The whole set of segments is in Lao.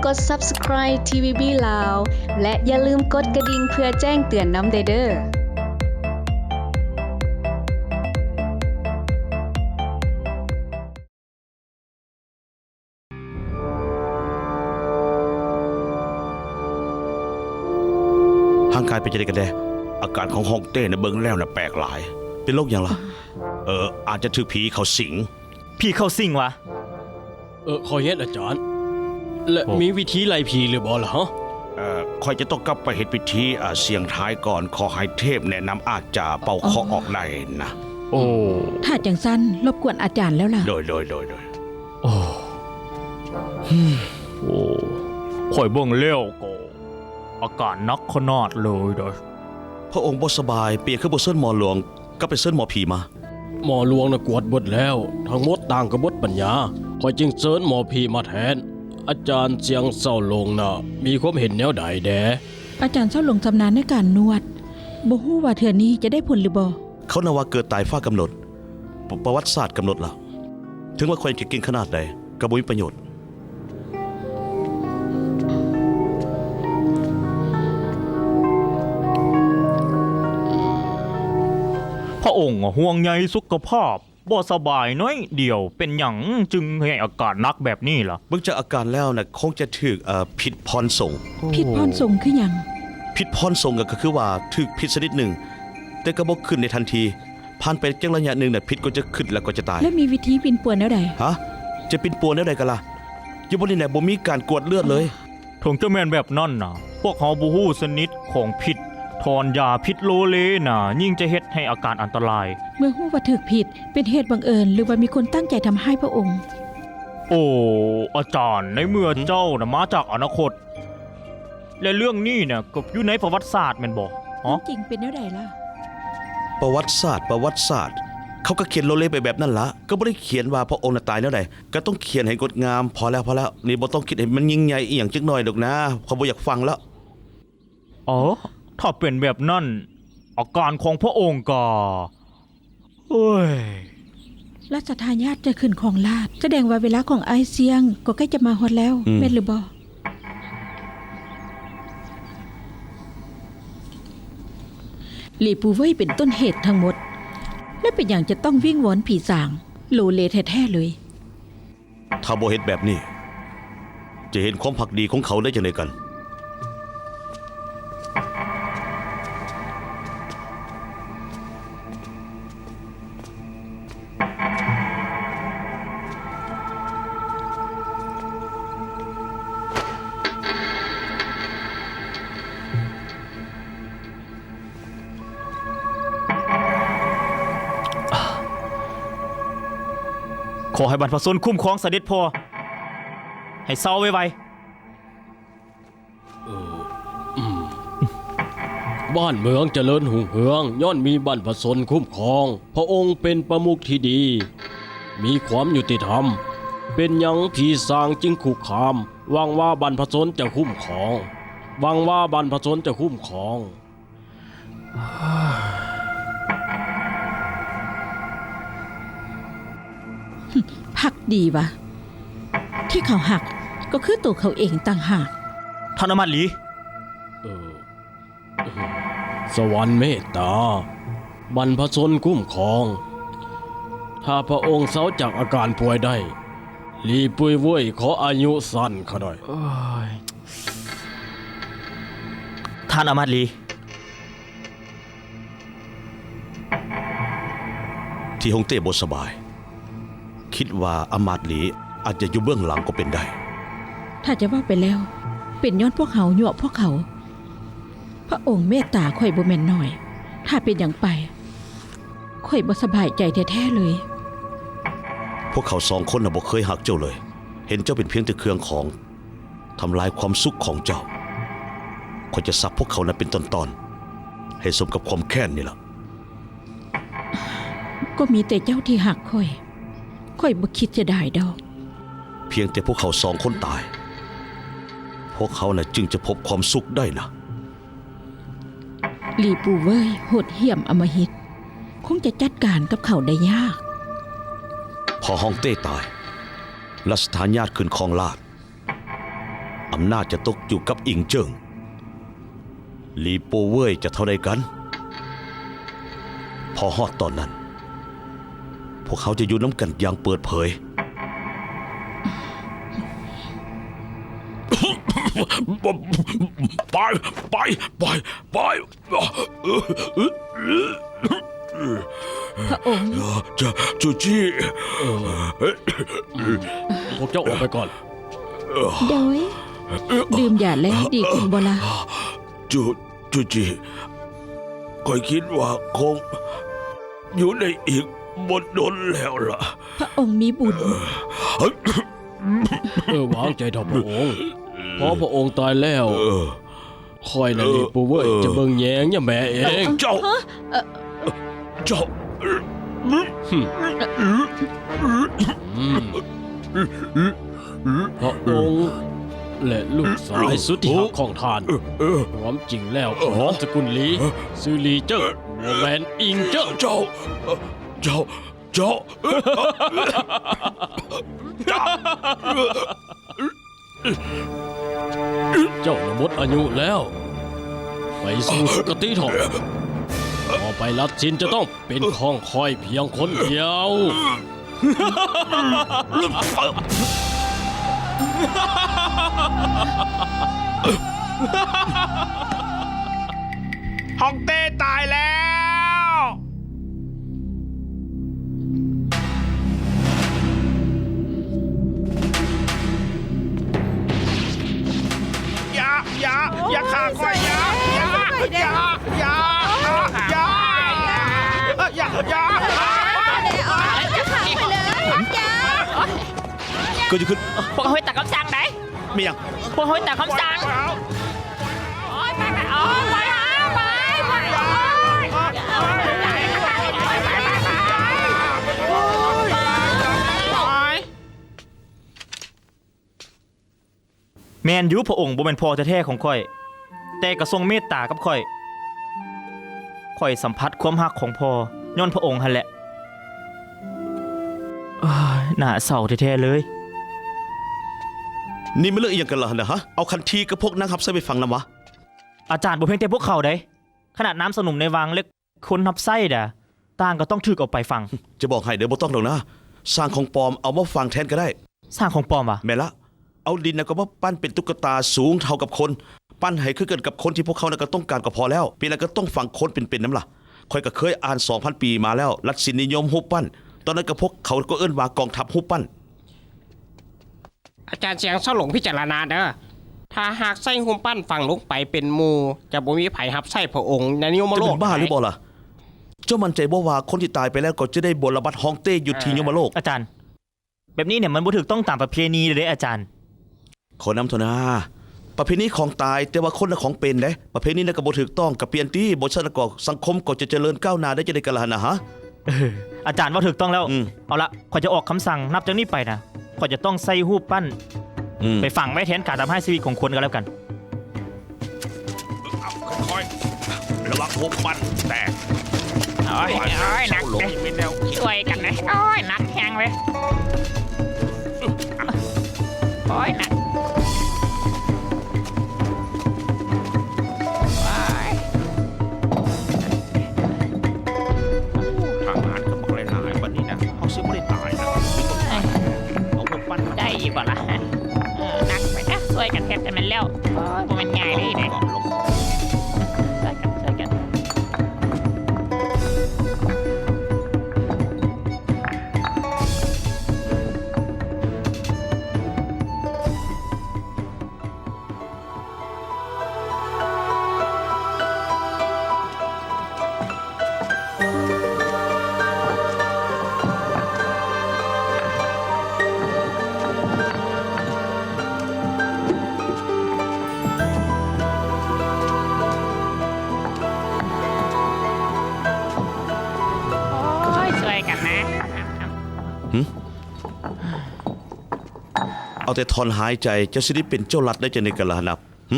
ກົດ Subscribe ທີວີບີ ລາວ ແລະ ຢ່າລືມກົດກະດິ່ງເພື່ອແຈ້ງເຕືອນນຳແດ່ເດີ. ຮ່າງກາຍເປັນຈັ່ງໃດກັນແດ່? ອາການຂອງຮອງເຕ້ນະ ເບິ່ງແລ້ວນະແປກຫຼາຍ. ເປັນໂລກຫຍັງລະ? ເອີ ອາດຈະຖືກຜີເຂົ້າສິງ. ຜີເຂົ້າສິງຫວາ? ເອີ ຂໍຮຽນອາຈານ ແລະ ມີວິທີໄລ່ຜີຫຼືບໍ່ລະ? ເອີ ຂ້ອຍຈະຕ້ອງກັບໄປເຮັດພິທີ ອາ ສ່ຽງທາຍກ່ອນ. ຂໍໃຫ້ເທບແນະນຳ ອາດຈະເປົ່າເຄາະອອກໄດ້ນະ. ໂອ້ ຖ້າຈັ່ງຊັ້ນ ລົບກວນອາຈານແລ້ວລະ. ໂດຍ ໂດຍ ໂດຍ ໂດຍ. ໂອ້ ໂອ້ ຂ້ອຍເບິ່ງແລ້ວກໍອາການໜັກຂະໜາດເລີຍເດ້. ພະອົງບໍ່ສະບາຍ, ເປັນຫຍັງຄືບໍ່ເຊີນໝໍຫຼວງກັບໄປເຊີນໝໍຜີມາ? ໝໍຫຼວງນະກວດເບິດແລ້ວ, ທັງໝົດຕ່າງກໍໝົດປັນຍາ, ຂ້ອຍຈຶ່ງເຊີນໝໍຜີມາແທນ. ອາຈານຊຽງເຊົາຫຼົງນະ ມີຄວາມເຫັນແນວໃດແດ່? ອາຈານເຊົາຫຼົງຊຳນານໃນການນວດ, ບໍ່ຮູ້ວ່າເທື່ອນີ້ຈະໄດ້ຜົນຫຼືບໍ່? ເຂົານະວ່າເກີດຕາຍຟ້າກຳນົດ, ປະ ປະຫວັດສາດກຳນົດລະ. ເຖິງວ່າຂ້ອຍຈະເກັ່ງຂະໜາດໃດ ກໍບໍ່ມີປະໂຫຍດ. ພະອົງຫ່ວງໃຍສຸຂະພາບ, ບໍ່ສະບາຍໜ້ອຍດຽວ, ເປັນຫຍັງຈຶ່ງໃຫ້ອາການໜັກແບບນີ້ລະ? ເບິ່ງຈາກອາການແລ້ວນະ ຄົງຈະຖືກ ເອີ ພິດພອນສົງ. ພິດພອນສົງຄືຫຍັງ? ພິດພອນສົງກໍ ກໍຄືວ່າຖືກພິດຊະນິດໜຶ່ງ, ແຕ່ກໍບໍ່ຂຶ້ນໃນທັນທີ. ຜ່ານໄປຈັກໄລຍະໜຶ່ງນະ ພິດກໍຈະຂຶ້ນແລ້ວກໍຈະຕາຍ. ແລ້ວມີວິທີປິ່ນປົວແນວໃດ? ຮະ? ຈະປິ່ນປົວແນວໃດກັນລະ? ຢູ່ບ່ອນນີ້ນະ ບໍ່ມີການກວດເລືອດເລີຍ. ເຖິງຈະແມ່ນແບບນັ້ນນະ, ພວກເຮົາບໍ່ຮູ້ຊະນິດຂອງພິດ, ຖອນຢາພິດໂລເລນະ ຍິ່ງຈະເຮັດໃຫ້ອາການອັນຕະລາຍ. ເມື່ອຮູ້ວ່າຖືກພິດ, ເປັນເຫດບັງເອີນ ຫຼືວ່າມີຄົນຕັ້ງໃຈທຳຮ້າຍພະອົງ? ໂອ້ ອາຈານ, ໃນເມື່ອ ຫື? ເຈົ້ານະມາຈາກອະນາຄົດ, ແລະ ເລື່ອງນີ້ນະກໍຢູ່ໃນປະຫວັດສາດແມ່ນບໍ່? ຄວາມຈິງເປັນແນວໃດລະ? ປະຫວັດສາດ, ປະຫວັດສາດ, ເຂົາກໍຂຽນໂລເລໄປແບບນັ້ນລະ, ກໍບໍ່ໄດ້ຂຽນວ່າພະອົງນະຕາຍແນວໃດ, ກໍຕ້ອງຂຽນໃຫ້ງົດງາມ. ພໍແລ້ວ, ພໍແລ້ວ, ນີ້ບໍ່ຕ້ອງຄິດໃຫ້ມັນຍິ່ງໃຫຍ່ອີ່ຫຍັງຈັກໜ້ອຍດອກນາ, ຂ້ອຍບໍ່ຢາກຟັງແລ້ວ. ອໍ ຖ້າເປັນແບບນັ້ນ, ອາການຂອງພະອົງກໍ ເອີຍ ລາຊະທາຍາດຈະຂຶ້ນຄອງລາດ, ສະແດງວ່າເວລາຂອງອ້າຍຊຽງກໍໃກ້ຈະມາຮອດແລ້ວ, ອືມ ແມ່ນຫຼືບໍ່? ຫຼີປູເວີຍເປັນຕົ້ນເຫດທັງໝົດ, ແລະ ເປັນຫຍັງຈະຕ້ອງວິງວອນຜີສາງ? ໂລເລແທ້ໆເລີຍ. ຖ້າບໍ່ເຮັດແບບນີ້, ຈະເຫັນຄວາມພັກດີຂອງເຂົາໄດ້ຈັ່ງໃດກັນ? ຂໍໃຫ້ບັນພະຊົນຄຸ້ມຄອງສະເດັດພໍ່ ໃຫ້ເຊົາໄວໆ. ເອີ ອືມ ບ້ານເມືອງຈະເລີນຮຸ່ງເຮືອງ ຍ້ອນມີບັນພະຊົນຄຸ້ມຄອງ. ພະອົງເປັນປະມຸກທີ່ດີ, ມີຄວາມຍຸຕິທຳ. ເປັນຫຍັງຜີສາງຈຶ່ງຄຸກຄາມ? ຫວັງວ່າບັນພະຊົນຈະຄຸ້ມຄອງ. ຫວັງວ່າບັນພະຊົນຈະຄຸ້ມຄອງ. ພັກດີວະ, ທີ່ເຂົາຮັກກໍຄືໂຕເຂົາເອງຕ່າງຫາກ. ທ່ານອາມາດລີ. ເອີ ສະຫວັນເມດຕາ, ບັນພະຊົນຄຸ້ມຄອງ. ຖ້າພະອົງເຊົາຈາກອາການປ່ວຍໄດ້, ລີປຸຍເວີຍຂໍອາຍຸສັ້ນຂະໜ້ອຍ. ໂອ້ຍ ທ່ານອາມາດລີ. ທີ່ຮົງເຕ້ບໍ່ສະບາຍ, ຄິດວ່າອາມາດລີອາດຈະຢູ່ເບື້ອງຫຼັງກໍເປັນໄດ້. ຖ້າຈະເວົ້າໄປແລ້ວ, ເປັນຍ້ອນພວກເຮົາຍົວະພວກເຂົາ. ພະອົງເມດຕາຂ້ອຍບໍ່ແມ່ນໜ້ອຍ. ຖ້າເປັນຫຍັງໄປ, ຂ້ອຍບໍ່ສະບາຍໃຈແທ້ໆເລີຍ. ພວກເຂົາສອງຄົນນະບໍ່ເຄີຍຮັກເຈົ້າເລີຍ. ເຫັນເຈົ້າເປັນພຽງແຕ່ເຄື່ອງຂອງ. ທຳລາຍຄວາມສຸກຂອງເຈົ້າ. ຂ້ອຍຈະສັບພວກເຂົານັ້ນເປັນຕອນໆ ໃຫ້ສົມກັບຄວາມແຄ້ນນີ້ລະ. ກໍມີແຕ່ເຈົ້າທີ່ຮັກຂ້ອຍ. ຂ້ອຍບໍ່ຄິດເສຍດາຍດອກ. ພຽງແຕ່ພວກເຂົາສອງຄົນຕາຍ, ພວກເຮົານະຈຶ່ງຈະພົບຄວາມສຸກໄດ້ນະ. ລີປູເວີຍໂຫດຫ້ຽມອຳມະຫິດ, ຄົງຈະຈັດການກັບເຂົາໄດ້ຍາກ. ພໍຮອງເຕ້ຕາຍ, ລາຊະທາຍາດຂຶ້ນຄອງລາດ. ອຳນາດຈະຕົກຢູ່ກັບອິງເຈິງ. ລີໂປເວີຍຈະເທົ່າໃດກັນ? ພໍຮອດຕອນນັ້ນ, ພວກເຮົາຈະຢູ່ນຳກັນຢ່າງເປີດເຜີຍ. ໄປ, ໄປ, ໄປ, ໄປ. ພະອົງ. ຈະ, ຈູຈີ. ເອີ, ພວກເຈົ້າອອກໄປກ່ອນ. ໂດຍ, ດື່ມຢາແລ້ວດີຂຶ້ນບໍ່ລະ? ຈູ, ຈູຈີ, ຂ້ອຍຄິດວ່າຄົງຢູ່ໄດ້ອີກບໍ່ດົນແລ້ວລະ. ພະອົງມີບຸນ. ເອີ, ວາງໃຈເຖາະພະອົງ. ພໍພະອົງຕາຍແລ້ວ, ເອີ. ຂ້ອຍນະ ເອີ ລີໂປເວີຍ ເອີ ຈະເບິ່ງແຍງຍາແມ່ເອງ. ເຈົ້າ, ເຈົ້າ, ພະອົງ ແລະ ລູກຊາຍສຸດທີ່ຮັກຂອງທ່ານ. ຄວາມຈິງແລ້ວ ເອີ ເຂົານາມສະກຸນລີ, ຊື່ລີເຈີ້, ບໍ່ແມ່ນອິງເຈີ້. ເຈົ້າ, ເຈົ້າ, ເຈົ້າ. ເຈົ້ານະໝົດອາຍຸແລ້ວ, ໄປສູ່ສຸຄະຕິເຖາະ. ຕໍ່ໄປລັດຊິນຈະຕ້ອງເປັນຂອງຂ້ອຍພຽງຄົນດຽວ. ຮອງເຕ້ຕາຍແລ້ວ. ຢ່າ, ຢ່າ, ຢ່າຂ້າຂ້ອຍ, ຢ່າ, ຢ່າ, ຢ່າ, ຢ່າ, ຢ່າ. ເກີດຫຍັງຂຶ້ນ? ພວກເຮົາເຮັດຕາມຄຳສັ່ງໃດ. ແມ່ນຫຍັງ? ພວກເຮົາເຮັດຕາມຄຳສັ່ງ. ໂອ້ຍ ໄປ, ໄປ, ໂອ້ຍ ໄປ, ໄປ, ໄປ. ແມ່ນຢູ່ ພະອົງບໍ່ແມ່ນພໍ່ແທ້ໆຂອງຂ້ອຍ, ແຕ່ກໍຊົງເມດຕາກັບຂ້ອຍ. ຂ້ອຍສຳຜັດຄວາມຮັກຂອງພໍ່ຍ້ອນພະອົງຫັ້ນແຫຼະ. ເອີຍ ໜ້າເສົ້າແທ້ໆເລີຍ. ນີ້ມັນເລື່ອງອີ່ຫຍັງກັນລະຫັ້ນນະ? ເອົາຂັນທີກັບພວກນັກຮັບໃຊ້ໄປຝັງນຳວະ? ອາຈານ ບໍ່ພຽງແຕ່ພວກເຂົາໃດ, ຂະໜາດນາງສະໜຸມໃນວັງ ແລະ ຄົນຮັບໃຊ້ດາ ຕ່າງກໍຕ້ອງຖືກເອົາໄປຝັງ. ຈະບອກໃຫ້ເດີ, ບໍ່ຕ້ອງດອກນະ. ສ້າງຂອງປອມເອົາມາຝັງແທນກໍໄດ້. ສ້າງຂອງປອມຫວາ? ແມ່ນລະ. ເອົາດິນນະກໍມາປັ້ນເປັນຕຸກກະຕາສູງເທົ່າກັບຄົນ, ປັ້ນໃຫ້ຄືກັນກັບຄົນທີ່ພວກເຂົານະກໍຕ້ອງການກໍພໍແລ້ວ. ເປັນຫຍັງກໍຕ້ອງຝັງຄົນເປັນໆນຳລະ? ຂ້ອຍກໍເຄີຍອ່ານສອງພັນປີມາແລ້ວ, ລັດຊິນນິຍົມຮູບປັ້ນ, ຕອນນັ້ນກໍພວກເຂົາກໍເອີ້ນວ່າກອງທັບຮູບປັ້ນ. ອາຈານສຽງເຊົາຫຼົງພິຈາລະນາເດີ. ຖ້າຫາກໃສ່ຮູບປັ້ນຝັງລົງໄປເປັນໝູ່, ຈະບໍ່ມີໃຜຮັບໃຊ້ພະອົງໃນຍົມມະໂລກ. ເຈົ້າເປັນບ້າຫຼືບໍ່ລະ? ເຈົ້າໝັ້ນໃຈບໍ່ວ່າຄົນທີ່ຕາຍໄປແລ້ວກໍຈະໄດ້ບົວລະບັດຮອງເຕ້ຢູ່ທີ່ຍົມມະໂລກ? ອາຈານ, ແບບນີ້ນີ້ມັນບໍ່ຖືກຕ້ອງຕາມປະເພນີເດ້ອາຈານ. ຂໍນຳໂທນາ, ປະເພນີຂອງຕາຍ, ແຕ່ວ່າຄົນນະຂອງເປັນເດ້. ປະເພນີນັ້ນກໍບໍ່ຖືກຕ້ອງ, ກໍປ່ຽນຕິ, ບໍ່ຊັ້ນແລ້ວກໍສັງຄົມກໍຈະຈະເລີນກ້າວໜ້າໄດ້ຈັ່ງໃດກັນລະຫັ້ນນະ? ຮະ? ເອີ, ອາຈານເວົ້າຖືກຕ້ອງແລ້ວ. ອືມ. ເອົາລະ, ຂ້ອຍຈະອອກຄຳສັ່ງ, ນັບຈາກນີ້ໄປນະ, ຂ້ອຍຈະຕ້ອງໃສ່ຮູບປັ້ນ ອືມ ໄປຝັງໄວ້ແທນການທຳຮ້າຍຊີວິດຂອງຄົນກໍແລ້ວກັນ. ເອົາ ຄ່ອຍໆ ລະວັງຮູບປັ້ນແຕກ. ໂອ້ຍ ໂອ້ຍ ໜັກເດ້. ຊ່ວຍກັນເດ້. ໂອ້ຍ ໜັກແຮງເວີຍ. ໂອ້ຍ ໜັກ. ໂອ້ຍ ທະຫານກໍບັກຫຼາຍໆ ບັດນີ້ນະ ເຮົາຊິບໍ່ໄດ້ຕາຍນະ. ເອົາພວກມັນ ໄດ້ຢູ່ບໍ່ລະ? ເອີ ໜັກໄປນະ. ຊ່ວຍກັນເຮັດໃຫ້ມັນແລ້ວ. ໂອ້ຍ ບໍ່ແມ່ນງ່າຍເດ້ນີ້. ຊ່ວຍກັນ ຊ່ວຍກັນ. ໂອ້ຍ ຊ່ວຍກັນນະ. ຫຶ? ເອົາແຕ່ຖອນຫາຍໃຈ ເຈົ້າຊິໄດ້ເປັນເຈົ້າລັດໄດ້ຈັ່ງໃດກັນລະຫັ້ນນະ? ຫຶ?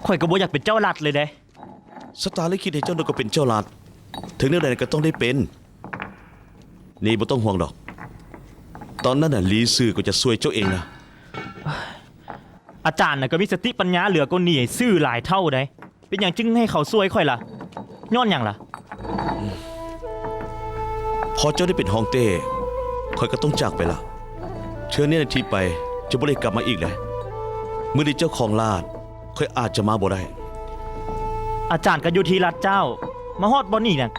ຂ້ອຍກໍບໍ່ຢາກເປັນເຈົ້າລັດເລີຍເດ້. ຊະຕາລິຂິດໃຫ້ເຈົ້ານັ້ນກໍເປັນເຈົ້າລັດ, ເຖິງແນວໃດກໍຕ້ອງໄດ້ເປັນ. ນີ້ບໍ່ຕ້ອງຫ່ວງດອກ, ຕອນນັ້ນນະ ລີຊື່ກໍຈະຊ່ວຍເຈົ້າເອງນະ. ອາຈານນະກໍມີສະຕິປັນຍາເຫຼືອຄົນນີ້ໃຫ້ຊື່ຫຼາຍເທົ່າໃດ໋. ເປັນຫຍັງຈຶ່ງໃຫ້ເຂົາຊ່ວຍຂ້ອຍລະ? ຍ້ອນຫຍັງລະ? ພໍເຈົ້າໄດ້ເປັນຮອງເຕ້ ຂ້ອຍກໍຕ້ອງຈາກໄປລະ. ເທື່ອນີ້ນາທີໄປ ຈະບໍ່ໄດ້ກັບມາອີກແລະ. ມື້ທີ່ເຈົ້າຄອງລາດ ຂ້ອຍອາດຈະມາບໍ່ໄດ້. ອາຈານກໍຢູ່ທີ່ລັດເຈົ້າ ມາຮອດບ່ອນນີ້ນະ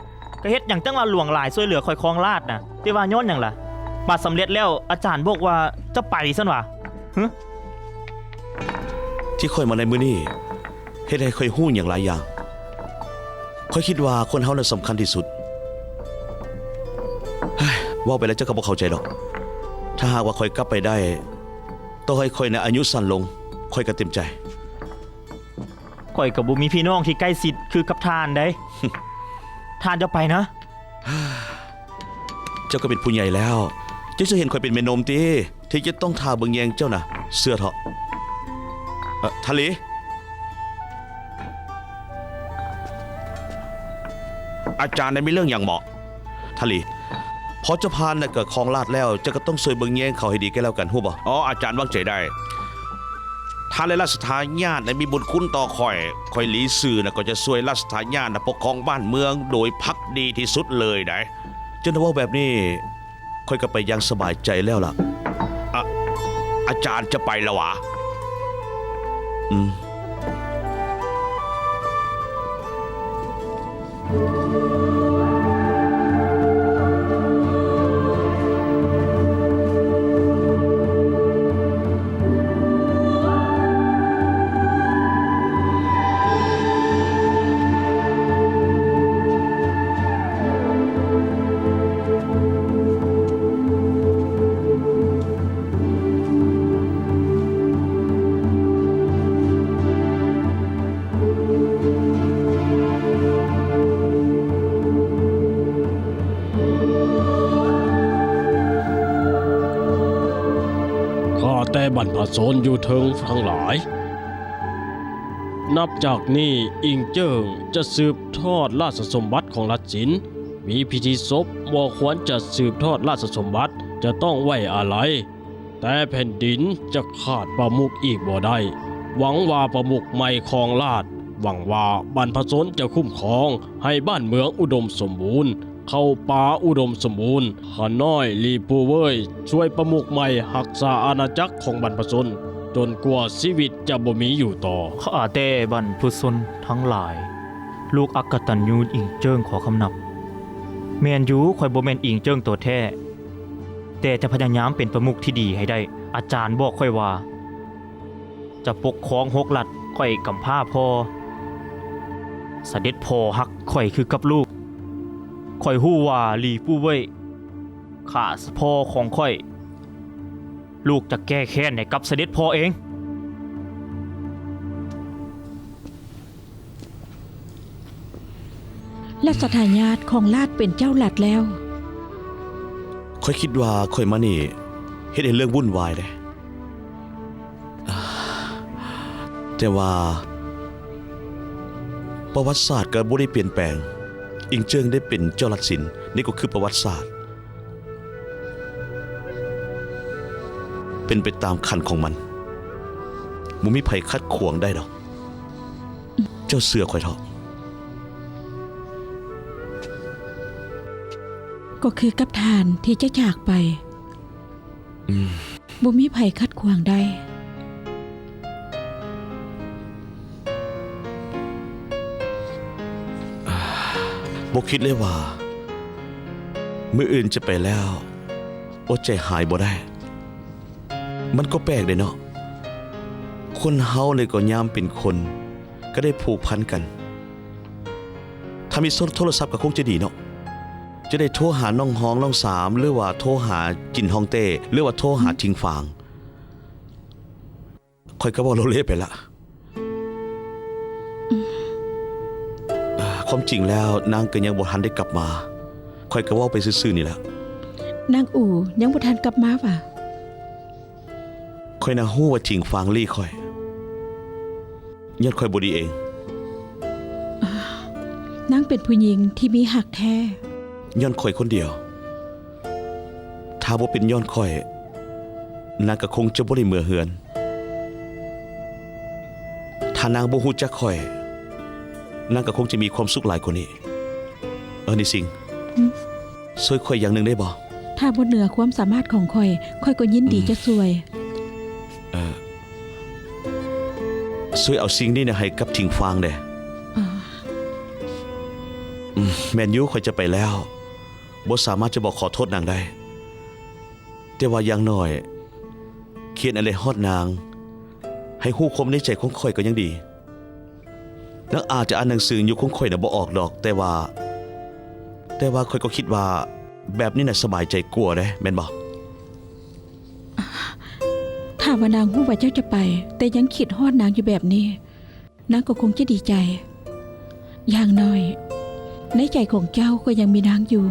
ກໍເຮັດຫຍັງຈັ່ງວ່າຫຼວງຫຼາຍຊ່ວຍເຫຼືອຂ້ອຍຄອງລາດນະ? ແຕ່ວ່າຍ້ອນຫຍັງລະ? ບາດສຳເລັດແລ້ວ ອາຈານບອກວ່າຈະໄປຊັ້ນຫວາ? ຫຶ? ທີ່ຂ້ອຍມາໃນມື້ນີ້ ເຮັດໃຫ້ຂ້ອຍຮູ້ຫຍັງຫຼາຍຢ່າງ. ຂ້ອຍຄິດວ່າຄົນເຮົານັ້ນສຳຄັນທີ່ສຸດ. ເວົ້າໄປແລ້ວເຈົ້າກໍບໍ່ເຂົ້າໃຈດອກ. ຖ້າຫາກວ່າຂ້ອຍກັບໄປໄດ້, ຕໍ່ໃຫ້ຂ້ອຍໃນອາຍຸສັ້ນລົງ, ຂ້ອຍກໍເຕັມໃຈ. ຂ້ອຍກໍບໍ່ມີພີ່ນ້ອງທີ່ໃກ້ຊິດຄືກັບທ່ານໃດ໋. ທ່ານຈະໄປນະ? ເຈົ້າກໍເປັນຜູ້ໃຫຍ່ແລ້ວ, ເຈົ້າຈະເຫັນຂ້ອຍເປັນແມ່ນົມຕິ ທີ່ຈະຕ້ອງຖ້າເບິ່ງແຍງເຈົ້ານະ. ເຊື່ອເຖາະ. ເອີ ທ່ານລີ. ອາຈານໄດ້ມີເລື່ອງຫຍັງບໍ? ທ່ານລີ, ພໍເຈົ້າຜ່ານນະກະຄອງລາດແລ້ວ, ເຈົ້າກໍຕ້ອງຊ່ວຍເບິ່ງແຍງເຂົາໃຫ້ດີແກ່ແລ້ວກັນ, ຮູ້ບໍ່? ອໍ ອາຈານວາງໃຈໄດ້. ທ່ານ ແລະ ລາຊະທາຍາດໄດ້ມີບຸນຄຸນຕໍ່ຂ້ອຍ. ຂ້ອຍລີຊື່ນະກໍຈະຊ່ວຍລາຊະທາຍາດນະປົກຄອງບ້ານເມືອງໂດຍພັກດີທີ່ສຸດເລີຍໄດ໋. ເຈົ້ານະເວົ້າແບບນີ້ ຂ້ອຍກໍໄປຢ່າງສະບາຍໃຈແລ້ວລະ. ອາ ອາຈານຈະໄປລະຫວາ? ອືມ. ຂ້າແຕ່ບັນພະຊົນຢູ່ເທິງທັງຫຼາຍ, ນັບຈາກນີ້ ອິງເຈິ້ງຈະສືບທອດລາຊະສົມບັດຂອງລັດສິນ. ມີພິທີສົບບໍ່ຄວນຈະສືບທອດລາຊະສົມບັດ, ຈະຕ້ອງໄວ້ອາໄລ. ແຕ່ແຜ່ນດິນຈະຂາດປະມຸກອີກບໍ່ໄດ້. ຫວັງວ່າປະມຸກໃໝ່ຄອງລາດ, ຫວັງວ່າບັນພະຊົນຈະຄຸ້ມຄອງໃຫ້ບ້ານເມືອງອຸດົມສົມບູນ, ເຂົ້າປ່າອຸດົມສົມບູນ. ຂ້ານ້ອຍລີປູເວີຍ ຊ່ວຍປະມຸກໃໝ່ຮັກສາອານາຈັກຂອງບັນພະຊົນ ຈົນກວ່າຊີວິດຈະບໍ່ມີຢູ່ຕໍ່. ຂ້າແຕ່ບັນພະຊົນທັງຫຼາຍ, ລູກອັກກະຕັນຍູອິງເຈິ້ງຂໍຄຳນັບ. ແມ່ນຢູ່, ຂ້ອຍບໍ່ແມ່ນອິງເຈິ້ງໂຕແທ້. ແຕ່ຈະພະຍາຍາມເປັນປະມຸກທີ່ດີໃຫ້ໄດ້. ອາຈານບອກຂ້ອຍວ່າ ຈະປົກຄອງຫົກລັດ. ຂ້ອຍກຳພ້າພໍ່. ສະເດັດພໍ່ຮັກຂ້ອຍຄືກັບລູກ. ຂ້ອຍຮູ້ວ່າລີປູເວີຍຂ້າພໍ່ຂອງຂ້ອຍ. ລູກຈະແກ້ແຄ້ນໃຫ້ກັບສະເດັດພໍ່ເອງ. ລາຊະທາຍາດຄອງລາດເປັນເຈົ້າລັດແລ້ວ. ຂ້ອຍຄິດວ່າຂ້ອຍມານີ້ເຮັດໃຫ້ເລື່ອງວຸ່ນວາຍເດ້. ແຕ່ວ່າປະຫວັດສາດກໍບໍ່ໄດ້ປ່ຽນແປງ. ອິງເຈິ້ງໄດ້ເປັນເຈົ້າລັດສິນ. ນີ້ກໍຄືປະຫວັດສາດ. ເປັນໄປຕາມຂັ້ນຂອງມັນ. ບໍ່ມີໃຜຂັດຂວາງໄດ້ດອກ. ເຈົ້າເຊື່ອຂ້ອຍເຖາະ. ກໍຄືກັບທ່ານທີ່ຈະຈາກໄປ. ອືມ. ບໍ່ມີໃຜຂັດຂວາງໄດ້. ບໍ່ຄິດເລີຍວ່າ ມື້ອື່ນຈະໄປແລ້ວ ອົດໃຈຫາຍບໍ່ໄດ້. ມັນກໍແປກເດ້ເນາະ. ຄົນເຮົານີ້ກໍຍາມເປັນຄົນ ກໍໄດ້ຜູກພັນກັນ. ຖ້າມີໂທລະສັບກໍຄົງຈະດີເນາະ. ຈະໄດ້ໂທຫານ້ອງຮອງ ນ້ອງສາມ ຫຼືວ່າໂທຫາຈິນຮອງເຕ້ ຫຼືວ່າໂທຫາ ອືມ ທິງຟາງ. ຂ້ອຍກໍເວົ້າໂລເລໄປລະ. ອືມ. ຄວາມຈິງແລ້ວນາງກໍຍັງບໍ່ທັນໄດ້ກັບມາ. ຂ້ອຍກໍເວົ້າໄປຊື່ໆນີ້ລະ. ນາງອູຍັງບໍ່ທັນກັບມາຫວາ? ຂ້ອຍນະຮູ້ວ່າທິງຟາງລີ້ຂ້ອຍ ຍ້ອນຂ້ອຍບໍ່ດີເອງ. ນາງເປັນຜູ້ຍິງທີ່ມີຮັກແທ້. ຍ້ອນຂ້ອຍຄົນດຽວ. ຖ້າບໍ່ເປັນຍ້ອນຂ້ອຍ, ນາງກໍຄົງຈະບໍ່ໄດ້ເມືອເຮືອນ. ອານາງບໍ່ຮູ້ຈັກຂ້ອຍ, ນາງກໍຄົງຈະມີຄວາມສຸກຫຼາຍກວ່ານີ້. ເອີ ນິຊິງ, ຫຶ? ຊ່ວຍຂ້ອຍຢ່າງໜຶ່ງໄດ້ບໍ່? ຖ້າບໍ່ເໜືອຄວາມສາມາດຂອງຂ້ອຍ, ຂ້ອຍກໍຍິນດີຈະຊ່ວຍ. ເອີ ຊ່ວຍເອົາສິ່ງນີ້ນະໃຫ້ກັບທິງຟາງແດ່. ອາ ອືມ ແມ່ນຢູ່, ຂ້ອຍຈະໄປແລ້ວ. ບໍ່ສາມາດຈະບອກຂໍໂທດນາງໄດ້, ແຕ່ວ່າຢ່າງໜ້ອຍຂຽນອາໄລຮອດນາງ ໃຫ້ຮູ້ຄວາມໃນໃຈຂອງຂ້ອຍກໍຍັງດີ. ນາງອາດຈະອ່ານໜັງສືຍຸກຂອງຂ້ອຍນະບໍ່ອອກດອກ, ແຕ່ວ່າ, ແຕ່ວ່າຂ້ອຍກໍຄິດວ່າແບບນີ້ນະສະບາຍໃຈກວ່າເດ້, ແມ່ນບໍ່? ຖ້າວ່ານາງຮູ້ວ່າເຈົ້າຈະໄປ, ແຕ່ຍັງຄິດຮອດນາງຢູ່ແບບນີ້, ນາງກໍຄົງຈະດີໃຈ. ຢ່າງໜ້ອຍໃນໃຈຂອງເຈົ້າກໍຍັງມີນາງຢູ່.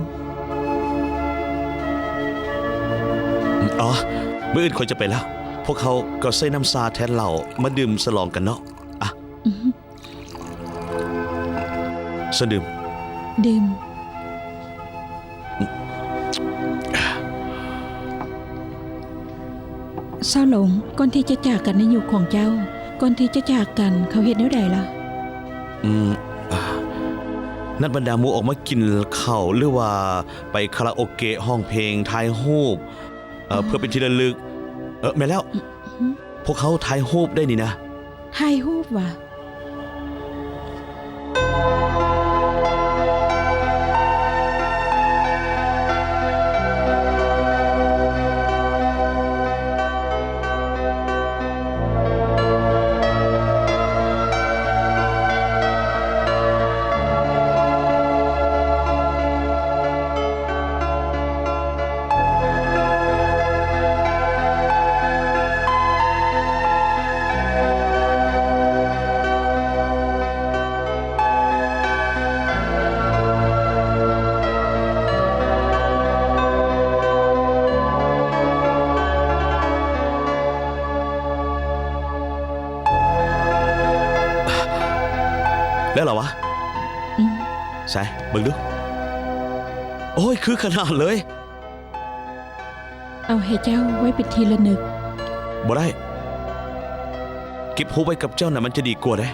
ອໍ ມື້ອື່ນຂ້ອຍຈະໄປແລ້ວ. ພວກເຮົາກໍໃຊ້ນ້ຳຊາແທນເຫຼົ້າມາດື່ມສະຫຼອງກັນເນາະ. ອະ ອືຮຶ ເຊີນດື່ມ. ດື່ມ. ຊາວຫຼົງ, ກ່ອນທີ່ຈະຈາກກັນໃນຍຸກຂອງເຈົ້າ, ກ່ອນທີ່ຈະຈາກກັນ, ເຂົາເຮັດແນວໃດລະ? ອືມ, ນັດບັນດາໝູ່ອອກມາກິນເຂົ້າ ຫຼືວ່າໄປຄາຣາໂອເກະ, ຮ້ອງເພງ, ຖ່າຍຮູບ, ເອີ, ອໍ ເພື່ອເປັນທີ່ລະລຶກ. ເອີ, ແມ່ນແລ້ວ. ອືມ. ພວກເຮົາຖ່າຍຮູບໄດ້ນີ້ນະ. ຖ່າຍຮູບຫວາ? ແລ້ວລະວະ? ອືມ. ໃສ ເບິ່ງດູ. ໂອ້ຍ ຄືຂະໜາດເລີຍ. ເອົາໃຫ້ເຈົ້າໄວ້ເປັນທີ່ລະນຶກ. ບໍ່ໄດ້. ເກັບຮູບໄວ້ກັບເຈົ້ານະ ມັນຈະດີກວ່າເດ້.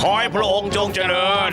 ຂໍໃຫ້ພະອົງຈົ່ງຈະເລີນ.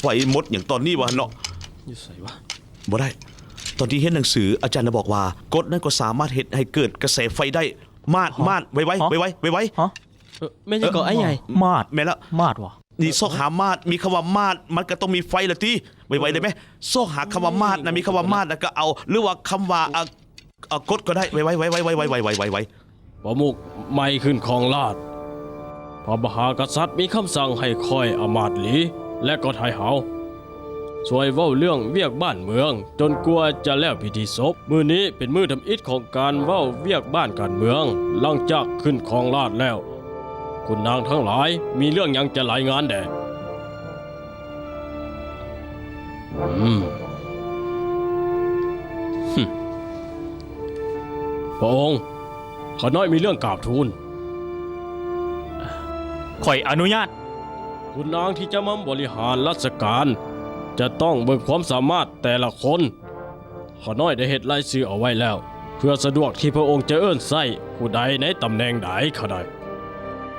ໄຟໝົດຫຍັງຕອນນີ້ວະເນາະ. ຢູ່ໃສວະ? ບໍ່ໄດ້. ຕອນທີ່ຮຽນໜັງສື ອາຈານນະບອກວ່າ ກົດນັ້ນກໍສາມາດເຮັດໃຫ້ເກີດກະແສໄຟໄດ້. ມາດ ຮະ? ມາດ ໄວໆ ຮະ? ໄວໆ ໄວໆ. ຮະ? ເອີ ແມ່ນຫຍັງເກາະອ້າຍໃຫຍ່? ມາດ ແມ່ນລະ. ມາດຫວາ? ນີ້ຊອກຫາມາດ ມີຄຳວ່າມາດ ມັນກໍຕ້ອງມີໄຟລະຕິ. ໄວໆ ໄດ້ໄໝ? ຊອກຫາຄຳວ່າມາດນະ ມີຄຳວ່າມາດ ແລ້ວກໍເອົາ ຫຼືວ່າຄຳວ່າ ອາ ອາ ກົດກໍໄດ້. ໄວໆ ໄວໆ ໄວໆ ໄວໆ ໄວໆ ໄວໆ. ປະມຸກໃໝ່ຂຶ້ນຄອງລາດ. ພະມະຫາກະສັດມີຄຳສັ່ງໃຫ້ຂ້ອຍອາມາດຫຼີ ແລະ ກໍໄທເຮົາ ຊ່ວຍເວົ້າເລື່ອງວຽກບ້ານເມືອງ ຈົນກວ່າຈະແລ້ວພິທີສົບ. ມື້ນີ້ເປັນມື້ທຳອິດຂອງການເວົ້າວຽກບ້ານການເມືອງ ຫຼັງຈາກຂຶ້ນຄອງລາດແລ້ວ. ຂຸນນາງທັງຫຼາຍ ມີເລື່ອງຫຍັງຈະລາຍງານແດ່? ອືມ ພະອົງ ຂ້ານ້ອຍມີເລື່ອງກາບທູນ. ຂ້ອຍອະນຸຍາດ. ຂຸນນາງທີ່ຈະມາບໍລິຫານລາຊະການ ຈະຕ້ອງເບິ່ງຄວາມສາມາດແຕ່ລະຄົນ. ຂ້ານ້ອຍໄດ້ເຮັດລາຍຊື່ເອົາໄວ້ແລ້ວ ເພື່ອສະດວກທີ່ພະອົງຈະເອີ້ນໃຊ້ຜູ້ໃດໃນຕຳແໜ່ງໃດ. ຂ້ານ້ອຍ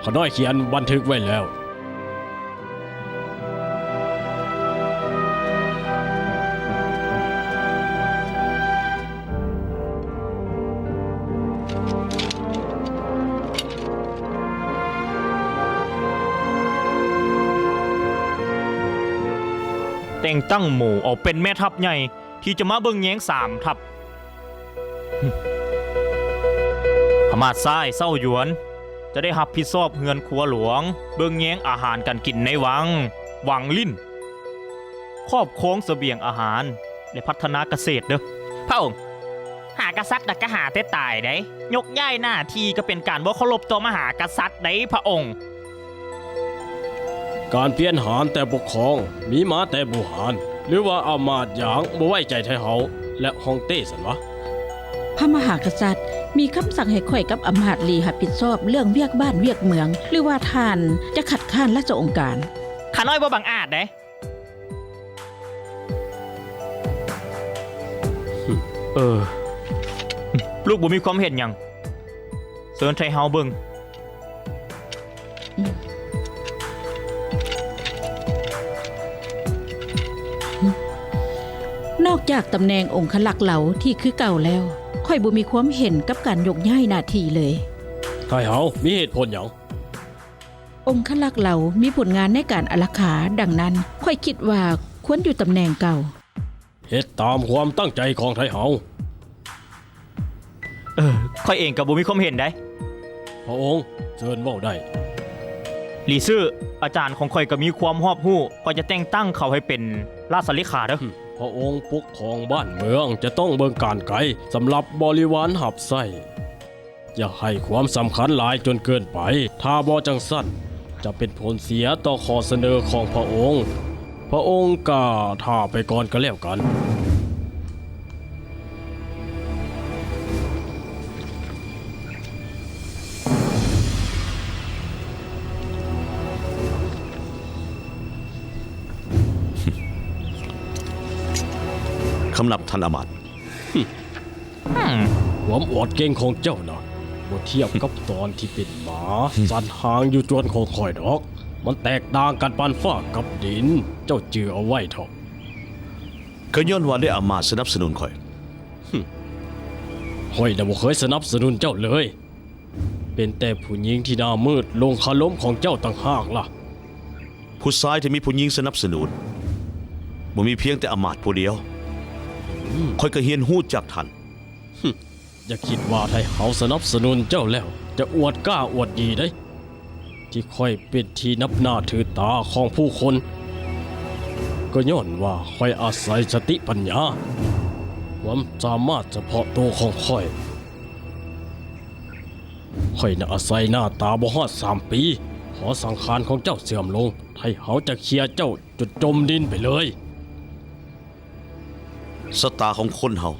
ຂ້ານ້ອຍຂຽນບັນທຶກໄວ້ແລ້ວ. ແຕ່ງຕັ້ງໝູ່ເອົາເປັນແມ່ທັບໃຫຍ່ ທີ່ຈະມາເບິ່ງແຍງສາມທັບ. ອຳມາດຊາຍເຊົາຢວນ ຈະໄດ້ຮັບຜິດຊອບເຮືອນຄົວຫຼວງ, ເບິ່ງແຍງອາຫານການກິນໃນວັງ, ວັງລິນ, ຄອບຄອງສະບຽງອາຫານ ແລະ ພັດທະນາກະເສດເດີ້. ພະອົງ, ຫາກະສັດນະກະຫາແຕ່ຕາຍໃດ໋. ຍົກຍ້າຍໜ້າທີ່ກໍເປັນການບໍ່ເຄົາລົບຕໍ່ມະຫາກະສັດໃດ໋ ພະອົງ. ການປ່ຽນຫານແຕ່ປົກຄອງ ມີມາແຕ່ບູຮານ, ຫຼືວ່າອາມາດຢາງບໍ່ໄວ້ໃຈໄທເຮົາ ແລະ ຮ່ອງເຕ້ຊັ້ນຫວາ? ພະມະຫາກະສັດມີຄຳສັ່ງໃຫ້ຂ້ອຍກັບອາມາດລີຮັບຜິດຊອບເລື່ອງວຽກບ້ານວຽກເມືອງ ຫຼືວ່າທ່ານຈະຄັດຄ້ານລາຊະອົງການ? ຂ້ານ້ອຍບໍ່ບັງອາດເດ້. ເອີ ລູກບໍ່ມີຄວາມເຫັນຫຍັງ. ເຊີນໄທເຮົາເບິ່ງ. ນອກຈາກຕຳແໜ່ງອົງຄະລັກເລົາທີ່ຄືເກົ່າແລ້ວ, ຂ້ອຍບໍ່ມີຄວາມເຫັນກັບການຍົກຍ້າຍໜ້າທີ່ເລີຍ. ໄທເຮົາມີເຫດຜົນຫຍັງ? ອົງຄະລັກເລົາມີຜົນງານໃນການອາລັກຂາ, ດັ່ງນັ້ນ ຂ້ອຍຄິດວ່າຄວນຢູ່ຕຳແໜ່ງເກົ່າ. ເຮັດຕາມຄວາມຕັ້ງໃຈຂອງໄທເຮົາ. ເອີ ຂ້ອຍເອງກໍບໍ່ມີຄວາມເຫັນໃດ໋. ພະອົງ, ເຊີນເວົ້າໄດ້. ຫຼີຊື່, ອາຈານຂອງຂ້ອຍກໍມີຄວາມຮອບຮູ້, ຂ້ອຍຈະແຕ່ງຕັ້ງເຂົາໃຫ້ເປັນລາຊະເລຂາເດີ້. ພະອົງປົກຄອງບ້ານເມືອງຈະຕ້ອງເບິ່ງການໄກສຳລັບບໍລິວານຮັບໃຊ້. ຢ່າໃຫ້ຄວາມສຳຄັນຫຼາຍຈົນເກີນໄປ, ຖ້າບໍ່ຈັ່ງຊັ້ນ ຈະເປັນຜົນເສຍຕໍ່ຂໍ້ສະເໜີຂອງພະອົງ. ພະອົງກະຖ້າໄປກ່ອນກໍແລ້ວກັນ. ຄຳນັບທ່ານອາມາດ. ຄວາມອວດເກັ່ງຂອງເຈົ້ານະ ບໍ່ທຽບກັບຕອນທີ່ເປັນໝາ ສັນຫາງຢູ່ຈວນຂອງຂ້ອຍດອກ. ມັນແຕກຕ່າງກັນປານຟ້າກັບດິນ. ເຈົ້າຈື່ເອົາໄວ້ເຖາະ. ກໍຍ້ອນວ່າໄດ້ອາມາດສະໜັບສະໜູນຂ້ອຍ. ຂ້ອຍນະບໍ່ເຄີຍສະໜັບສະໜູນເຈົ້າເລີຍ. ເປັນແຕ່ຜູ້ຍິງທີ່ໜ້າມືດລົງຄາລົມຂອງເຈົ້າຕ່າງຫາກລະ. ຜູ້ຊາຍທີ່ມີຜູ້ຍິງສະໜັບສະໜູນ ບໍ່ມີພຽງແຕ່ອາມາດຜູ້ດຽວ. ຂ້ອຍກໍຮຽນຮູ້ຈາກທ່ານ. ຢ່າຄິດວ່າໄທເຮົາສະໜັບສະໜູນເຈົ້າແລ້ວ ຈະອວດກ້າອວດດີເດ້. ທີ່ຂ້ອຍເປັນທີ່ນັບໜ້າຖືຕາຂອງຜູ້ຄົນ ກໍຍ້ອນວ່າຂ້ອຍອາໄສສະຕິປັນຍາ, ຄວາມສາມາດສະເພາະໂຕຂອງຂ້ອຍ. ຂ້ອຍນະອາໄສໜ້າຕາບໍ່ຮອດສາມປີ, ພໍສັງຂານຂອງເຈົ້າເສື່ອມລົງ, ໄທເຮົາຈະເຄຍເຈົ້າຈົນຈົມດິນໄປເລີຍ. ຊະຕາຂອງຄົນເຮົາ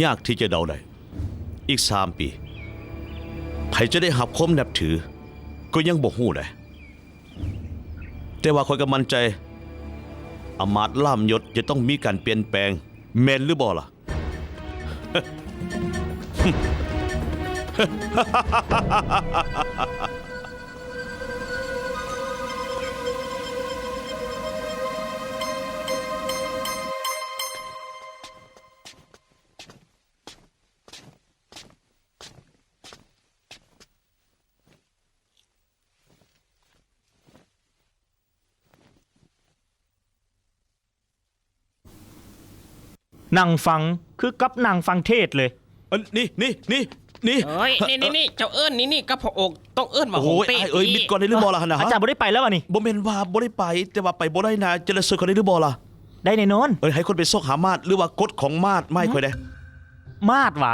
ຍາກທີ່ຈະເດົາໄດ້. ອີກສາມປີ ໃຜຈະໄດ້ຮັບຄວາມນັບຖື ກໍຍັງບໍ່ຮູ້ໄດ໋. ແຕ່ວ່າຂ້ອຍກໍໝັ້ນໃຈ ອາມາດລ່າມຍົດຈະຕ້ອງມີການປ່ຽນແປງ, ແມ່ນຫຼືບໍ່ລະ? ນັ່ງຟັງ ຄືກັບນັ່ງຟັງເທດເລີຍ. ອັນນີ້ ນີ້ ນີ້ ນີ້ ເອີຍ ນີ້ ນີ້ ນີ້ ເຈົ້າເອີ້ນນີ້ ນີ້ກັບພະອົງ ຕ້ອງເອີ້ນວ່າ ໂອ້ຍ ໂຮງເຕ້ ອ້າຍເອີຍ ມິດກ່ອນໄດ້ຫຼືບໍ່ລະຫັ້ນນະ? ອາຈານບໍ່ໄດ້ໄປແລ້ວຫວານີ້? ບໍ່ແມ່ນວ່າບໍ່ໄດ້ໄປ ແຕ່ວ່າໄປບໍ່ໄດ້ນະ. ຈະລະເຊີນຂ້ອຍໄດ້ຫຼືບໍ່ລະ? ໄດ້ແນ່ນອນ. ເອີຍ ໃຫ້ຄົນໄປຊອກຫາມາດ ຫຼືວ່າກົດຂອງມາດມາໃຫ້ຂ້ອຍແດ່. ມາດຫວາ?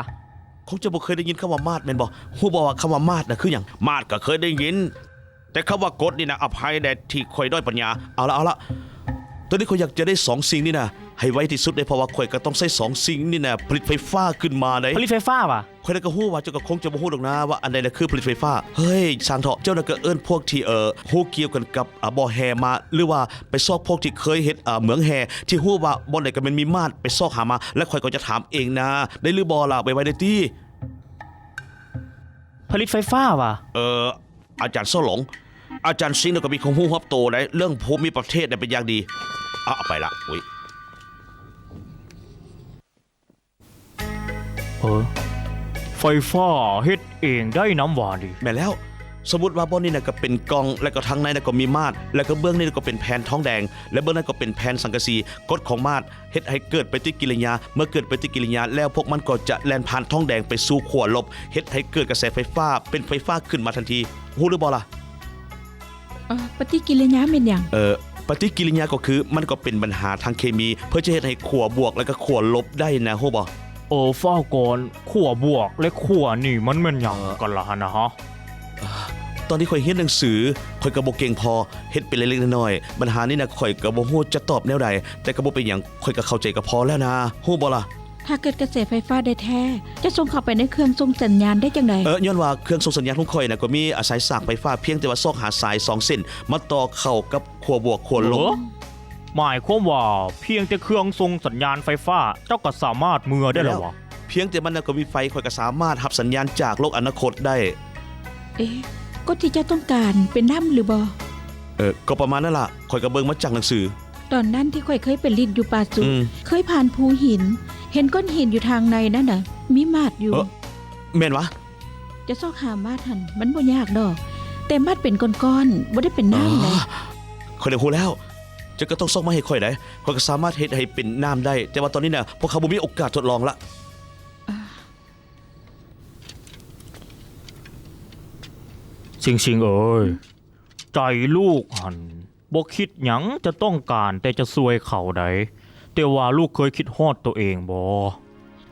ຄົງຈະບໍ່ເຄີຍໄດ້ຍິນຄຳວ່າມາດແມ່ນບໍ່? ຮູ້ບໍ່ວ່າຄຳວ່າມາດນະຄືຫຍັງ? ມາດກໍເຄີຍໄດ້ຍິນ ແຕ່ຄຳວ່າກົດນີ້ນະ ອະໄພແດ່ທີ່ຂ້ອຍດ້ອຍປັນຍາ. ເອົາລະ ເອົາລະ ຕອນນີ້ຂ້ອຍຢາກຈະໄດ້ສອງສິ່ງນີ້ນະ ໃຫ້ໄວທີ່ສຸດເດ້ ເພາະວ່າຂ້ອຍກໍຕ້ອງໃຊ້ສອງສິ່ງນີ້ນະ ຜະລິດໄຟຟ້າຂຶ້ນມາເດ້. ຜະລິດໄຟຟ້າຫວາ? ຂ້ອຍນະກໍຮູ້ວ່າເຈົ້າກໍຄົງຈະບໍ່ຮູ້ດອກນາ ວ່າອັນໃດລະຄືຜະລິດໄຟຟ້າ. ເຮີ້ຍ ຊ່າງເຖາະ, ເຈົ້ານະກໍເອີ້ນພວກທີ່ ເອີ ຮູ້ກ່ຽວກັນກັບ ອາ ບໍ່ແຮ່ມາ ຫຼືວ່າໄປຊອກພວກທີ່ເຄີຍເຮັດ ອາ ເໝືອງແຮ່ ທີ່ຮູ້ວ່າບ່ອນໃດກໍແມ່ນມີມາດ ໄປຊອກຫາມາ ແລະ ຂ້ອຍກໍຈະຖາມເອງນະ ໄດ້ຫຼືບໍ່ລະ? ໄວໆເດ້ຕິ. ຜະລິດໄຟຟ້າຫວາ? ເອີ ອາຈານເຊົາຫຼອງ, ອາຈານຊິງນະກໍມີຄວາມຮູ້ຮອບໂຕໃດ ເລື່ອງພູມິປະເທດໄດ້ເປັນຢ່າງດີ. ອາ ໄປລະ. ອຸ້ຍ ເອີ ໄຟຟ້າເຮັດເອງໄດ້ນຳຫວານີ້? ແມ່ນແລ້ວ. ສົມມຸດວ່າບ່ອນນີ້ນະກໍເປັນກ່ອງ ແລະກໍທາງໃນນະກໍມີມາດ ແລະກໍເບື້ອງນີ້ນະກໍເປັນແຜ່ນທອງແດງ ແລະເບື້ອງນັ້ນກໍເປັນແຜ່ນສັງກະສີ ກົດຂອງມາດເຮັດໃຫ້ເກີດປະຕິກິລິຍາ ເມື່ອເກີດປະຕິກິລິຍາແລ້ວ ພວກມັນກໍຈະແລ່ນຜ່ານທອງແດງໄປສູ່ຂົ້ວລົບ ເຮັດໃຫ້ເກີດກະແສໄຟຟ້າ ເປັນໄຟຟ້າຂຶ້ນມາທັນທີ ຮູ້ຫຼືບໍ່ລະ? ເອີ ປະຕິກິລິຍາແມ່ນຫຍັງ? ເອີ ປະຕິກິລິຍາກໍຄືມັນກໍເປັນບັນຫາທາງເຄມີ ເພື່ອຈະເຮັດໃຫ້ຂົ້ວບວກ ແລະກໍຂົ້ວລົບໄດ້ນະ ຮູ້ບໍ່? ເອີ ຟ້າວກ່ອນ ຂົ້ວບວກ ແລະ ຂົ້ວນີ້ມັນແມ່ນຫຍັງກັນລະຫັ້ນນະ? ຕອນທີ່ຂ້ອຍຮຽນໜັງສື ຂ້ອຍກໍບໍ່ເກັ່ງພໍ ເຮັດເປັນເລັກໆນ້ອຍໆ ບັນຫານີ້ນະ ຂ້ອຍກໍບໍ່ຮູ້ຈະຕອບແນວໃດ ແຕ່ກໍບໍ່ເປັນຫຍັງ ຂ້ອຍກໍເຂົ້າໃຈກໍພໍແລ້ວນາ ຮູ້ບໍ່ລະ? ຖ້າເກີດກະແສໄຟຟ້າໄດ້ແທ້ ຈະສົ່ງເຂົ້າໄປໃນເຄື່ອງສົ່ງສັນຍານໄດ້ຈັ່ງໃດ? ເອີ ຍ້ອນວ່າເຄື່ອງສົ່ງສັນຍານຂອງຂ້ອຍນະ ກໍມີອາໄສສາກໄຟຟ້າ ພຽງແຕ່ວ່າຊອກຫາສາຍສອງເສັ້ນ ມາຕໍ່ເຂົ້າກັບຂົ້ວບວກ ຂົ້ວລົບ. ໝາຍຄວາມວ່າພຽງແຕ່ເຄື່ອງສົ່ງສັນຍານໄຟຟ້າ ເຈົ້າກໍສາມາດເມືອໄດ້ແລ້ວຫວາ? ພຽງແຕ່ມັນນະກໍມີໄຟ ຂ້ອຍກໍສາມາດຮັບສັນຍານຈາກໂລກອະນາຄົດໄດ້. ເອ ກົດທີ່ເຈົ້າຕ້ອງການເປັນນ້ຳຫຼືບໍ່? ເອີ ກໍປະມານນັ້ນລະ ຂ້ອຍກໍເບິ່ງມາຈາກໜັງສື. ຕອນນັ້ນທີ່ຂ້ອຍເຄີຍໄປຫຼິ້ນຢູ່ປ່າຊຸ ອືມ ເຄີຍຜ່ານພູຫີນ ເຫັນກ້ອນຫີນຢູ່ທາງໃນນັ້ນນະ ມີມາດຢູ່. ເອີ ແມ່ນຫວາ? ຈະຊອກຫາມາດຫັ້ນ ມັນບໍ່ຍາກດອກ ແຕ່ມາດເປັນກ້ອນໆ ບໍ່ໄດ້ເປັນນ້ຳໃດ. ອໍ ຂ້ອຍໄດ້ຮູ້ແລ້ວ ເຈົ້າກໍຕ້ອງຊອກມາໃຫ້ຂ້ອຍໄດ໋ ຂ້ອຍກໍສາມາດເຮັດໃຫ້ເປັນນ້ຳໄດ້ ແຕ່ວ່າຕອນນີ້ນະ ພວກເຮົາບໍ່ມີໂອກາດທົດລອງລະ. ຊິງໆເອີຍ ໃຈລູກຫັ້ນບໍ່ຄິດຫຍັງ ຈະຕ້ອງການແຕ່ຈະຊ່ວຍເຂົາໃດ໋ ແຕ່ວ່າລູກເຄີຍຄິດຮອດໂຕເອງບໍ່?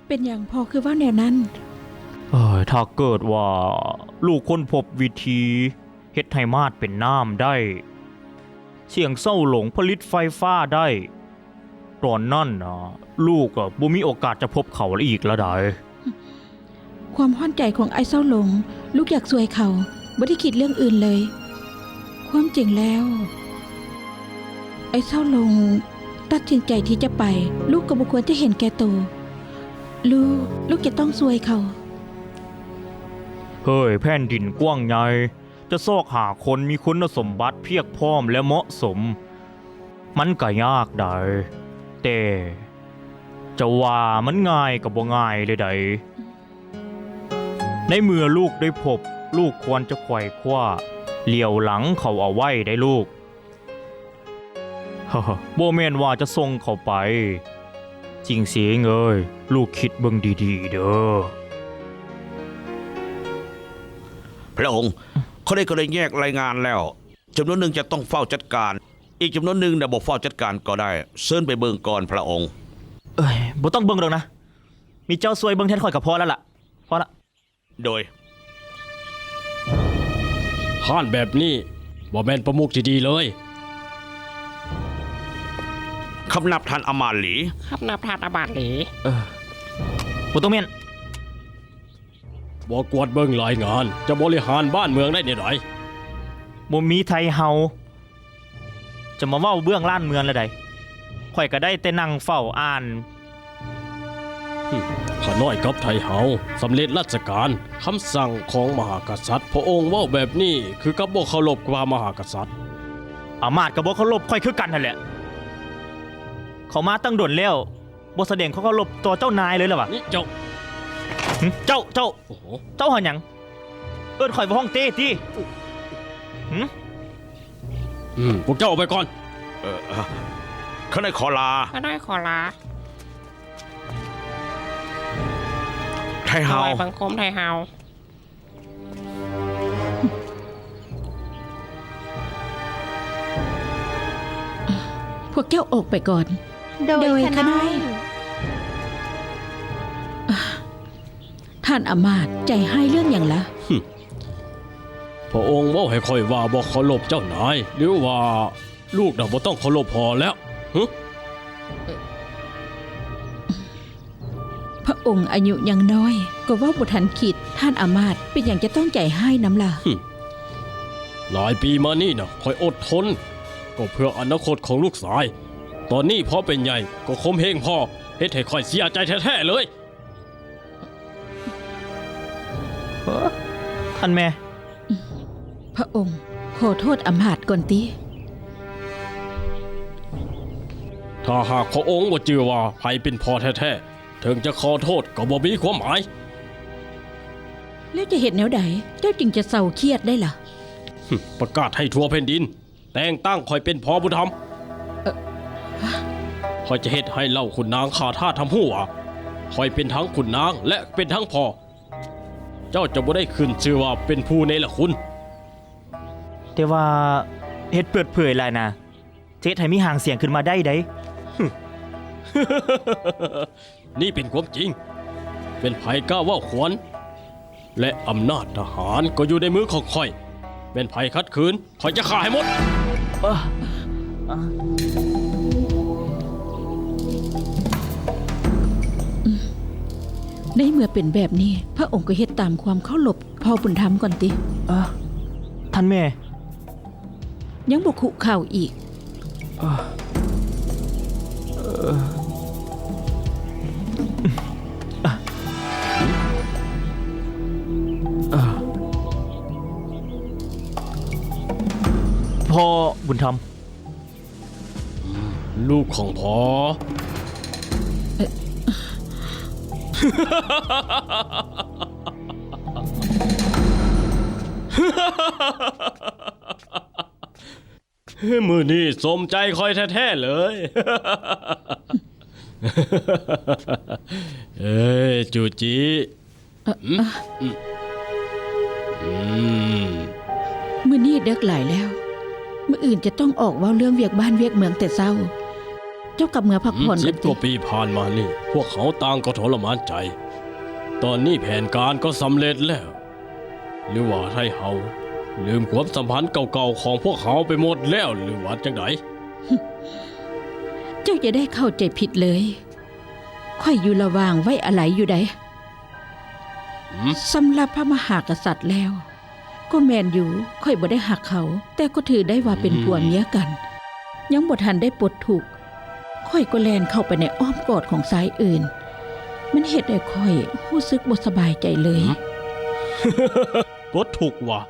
ເປັນຫຍັງພໍ່ຄືເວົ້າແນວນັ້ນ? ເອີຍ ຖ້າເກີດວ່າລູກຄົ້ນພົບວິທີເຮັດໃຫ້ມາດເປັນນ້ຳໄດ້ ສຽງເຊົາຫຼົງຜະລິດໄຟຟ້າໄດ້ ຕອນນັ້ນນະ ລູກກໍບໍ່ມີໂອກາດຈະພົບເຂົາອີກລະໃດ໋. ຄວາມຮ້ອນໃຈຂອງອ້າຍເຊົາຫຼົງ ລູກຢາກຊ່ວຍເຂົາ ບໍ່ໄດ້ຄິດເລື່ອງອື່ນເລີຍ. ຄວາມຈິງແລ້ວ ອ້າຍເຊົາຫຼົງຕັດສິນໃຈທີ່ຈະໄປ ລູກກໍບໍ່ຄວນຈະເຫັນແກ່ໂຕ. ລູກ ລູກຈະຕ້ອງຊ່ວຍເຂົາ. ເຮີ້ຍ ແຜ່ນດິນກວ້າງໃຫຍ່ ຈະຊອກຫາຄົນມີຄຸນນະສົມບັດພຽບພ້ອມ ແລະ ເໝາະສົມ ມັນກະຍາກໃດ໋ ແຕ່ຈະວ່າມັນງ່າຍກະບໍ່ງ່າຍເລີຍໃດ໋. ໃນເມື່ອລູກໄດ້ພົບ ລູກຄວນຈະໄຂວ່ຄວ້າຫຼຽວຫຼັງເຂົາເອົາໄວ້ໄດ໋ລູກ. ບໍ່ແມ່ນວ່າຈະສົ່ງເຂົາໄປ. ຈິງເຊງເອີຍ ລູກຄິດເບິ່ງດີໆເດີ. ພະອົງ, ຂ້ອຍໄດ້ ກໍໄດ້ແຍກລາຍງານແລ້ວ. ຈຳນວນໜຶ່ງຈະຕ້ອງຟ້າວຈັດການ, ອີກຈຳນວນໜຶ່ງນະບໍ່ຟ້າວຈັດການກໍໄດ້. ເຊີນໄປເບິ່ງກ່ອນພະອົງ. ເອີຍ, ບໍ່ຕ້ອງເບິ່ງດອກນະ. ມີເຈົ້າຊ່ວຍເບິ່ງແທນຂ້ອຍກໍພໍແລ້ວລະ. ພໍລະ. ໂດຍ. ຮ້ານແບບນີ້ບໍ່ແມ່ນປະມຸກທີ່ດີເລີຍ. ຄຳນັບທ່ານອາມາດຫຼີ. ຄຳນັບທ່ານອາມາດຫຼີ. ເອີ, ບໍ່ຕ້ອງມ້ຽນ. ບໍ່ກວດເບິ່ງລາຍງານ ຈະບໍລິຫານບ້ານເມືອງໄດ້ແນວໃດ? ບໍ່ມີໄທເຮົາ ຈະມາເວົ້າເບື້ອງລ້ານເມືອງລະໃດ. ຂ້ອຍກໍໄດ້ແຕ່ນັ່ງເຝົ້າອ່ານ. ຂ້ານ້ອຍກັບໄທເຮົາສຳເລັດລາຊະການ, ຄຳສັ່ງຂອງມະຫາກະສັດ. ພະອົງເວົ້າແບບນີ້ຄືກັບບໍ່ເຄົາລົບພະມະຫາກະສັດ. ອາມາດກໍບໍ່ເຄົາລົບຂ້ອຍຄືກັນຫັ້ນແຫຼະ. ເຂົາມາຕັ້ງດົນແລ້ວ ບໍ່ສະແດງຄວາມເຄົາລົບຕໍ່ເຈົ້ານາຍເລີຍລະຫວາ? ນີ້ເຈົ້າ. ຫຶ? ເຈົ້າ, ເຈົ້າ. ໂອ້ໂຫ. ເຈົ້າຫາຫຍັງ? ເອີ້ນຂ້ອຍວ່າຫ້ອງເຕ້ຕິ? ຫຶ? ອືມ, ພວກເຈົ້າອອກໄປກ່ອນ. ເອີ, ຂ້ານ້ອຍຂໍລາ. ຂ້ານ້ອຍຂໍລາ. ໄທເຮົາ. ຖວາຍບັງຄົມໄທເຮົາ. ພວກເຈົ້າອອກໄປກ່ອນ. ໂດຍ ໂດຍ ຂ້ານ້ອຍ ຂ້ານ້ອຍ. ທ່ານອາມາດໃຈຮ້າຍເລື່ອງຫຍັງລະ? ຫຶ, ພະອົງເວົ້າໃຫ້ຂ້ອຍວ່າບໍ່ເຄົາລົບເຈົ້ານາຍ ຫຼືວ່າລູກນະບໍ່ຕ້ອງເຄົາລົບພໍ່ແລ້ວ. ຫຶ? ພະອົງອາຍຸຍັງນ້ອຍ ກໍເວົ້າບໍ່ທັນຄິດ. ທ່ານອາມາດເປັນຫຍັງຈະຕ້ອງໃຈຮ້າຍນຳລະ? ຫຶ, ຫຼາຍປີມານີ້ນະ ຂ້ອຍອົດທົນ ກໍເພື່ອອະນາຄົດຂອງລູກຊາຍ. ຕອນນີ້ພໍເປັນໃຫຍ່ກໍຂົ່ມເຫງພໍ່ ເຮັດໃຫ້ຂ້ອຍເສຍໃຈແທ້ໆເລີຍ. ເອີ ທ່ານແມ່. ພະອົງຂໍໂທດອາມາດກ່ອນຕິ. ຖ້າຫາກພະອົງບໍ່ຈື່ວ່າໃຜເປັນພໍ່ແທ້ໆ, ເຖິງຈະຂໍໂທດກໍບໍ່ມີຄວາມໝາຍ. ແລ້ວຈະເຮັດແນວໃດ ເຈົ້າຈຶ່ງຈະເຊົາຄຽດໄດ້ລະ? ປະກາດໃຫ້ທົ່ວແຜ່ນດິນ ແຕ່ງຕັ້ງຂ້ອຍເປັນພໍ່ບຸນທຳ. ເອີ ຂ້ອຍຈະເຮັດໃຫ້ເຫຼົ່າຂຸນນາງຂ້າທາດຮັບຮູ້ວ່າ ຂ້ອຍເປັນທັງຂຸນນາງ ແລະ ເປັນທັງພໍ່. ເຈົ້າຈະບໍ່ໄດ້ຂຶ້ນຊື່ວ່າເປັນຜູ້ເນລະຄຸນ. ແຕ່ວ່າເຮັດເປີດເຜີຍຫຼາຍນະ ຈະເຮັດໃຫ້ມີຫາງສຽງຂຶ້ນມາໄດ້ໃດ໋. ນີ້ເປັນຄວາມຈິງ. ແມ່ນໃຜກ້າເວົ້າຂວັນ ແລະ ອຳນາດທະຫານກໍຢູ່ໃນມືຂອງຂ້ອຍ. ແມ່ນໃຜຂັດຂືນ ຂ້ອຍຈະຂ້າໃຫ້ໝົດ. ເອີ ໃນເມື່ອເປັນແບບນີ້ ພະອົງກໍເຮັດຕາມຄວາມເຄົາລົບພໍ່ບຸນທຳກ່ອນຕິ. ເອີ ທ່ານແມ່. ຍັງບໍ່ຄຸເຂົ່າອີກ. ເອີ ເອີ ເອີ ພໍ່ບຸນທຳ. ອືມ ລູກຂອງພໍ່. ເອີ ມື້ນີ້ສົມໃຈຂ້ອຍແທ້ໆເລີຍ. ເອີ ຈູຈິ. ເອີ ອືມ ອືມ ອືມ ມື້ນີ້ເດິກຫຼາຍແລ້ວ. ມື້ອື່ນຈະຕ້ອງອອກເວົ້າເລື່ອງວຽກບ້ານວຽກເມືອງແຕ່ເຊົ້າ. ເຈົ້າກັບເມືອພັກຜ່ອນ ອືມ ກັນຕິ. ສິບກວ່າປີຜ່ານມານີ້ ພວກເຮົາຕ່າງກໍທໍລະມານໃຈ. ຕອນນີ້ແຜນການກໍສຳເລັດແລ້ວ. ຫຼືວ່າໄທເຮົາລືມຄວາມສຳພັນເກົ່າໆຂອງພວກເຮົາໄປໝົດແລ້ວ ຫຼືວ່າຈັ່ງໃດ? ເຈົ້າຢ່າໄດ້ເຂົ້າໃຈຜິດເລີຍ. ຂ້ອຍຢູ່ລະຫວ່າງໄວ້ອາໄລຢູ່ໃດ໋. ຫືມ? ສຳລັບພະມະຫາກະສັດແລ້ວ ກໍແມ່ນຢູ່ ຂ້ອຍບໍ່ໄດ້ຮັກເຂົາ, ແຕ່ກໍຖືໄດ້ວ່າເປັນ ອືມ ຜົວເມຍກັນ. ຍັງບໍ່ທັນໄດ້ປົດທຸກ ຂ້ອຍກໍແລ່ນເຂົ້າໄປໃນອ້ອມກອດຂອງຊາຍອື່ນ. ມັນເຮັດໃຫ້ຂ້ອຍຮູ້ສຶກບໍ່ສະບາຍໃຈເລີຍ. ຫືມ? ປົດທຸກຫວາ?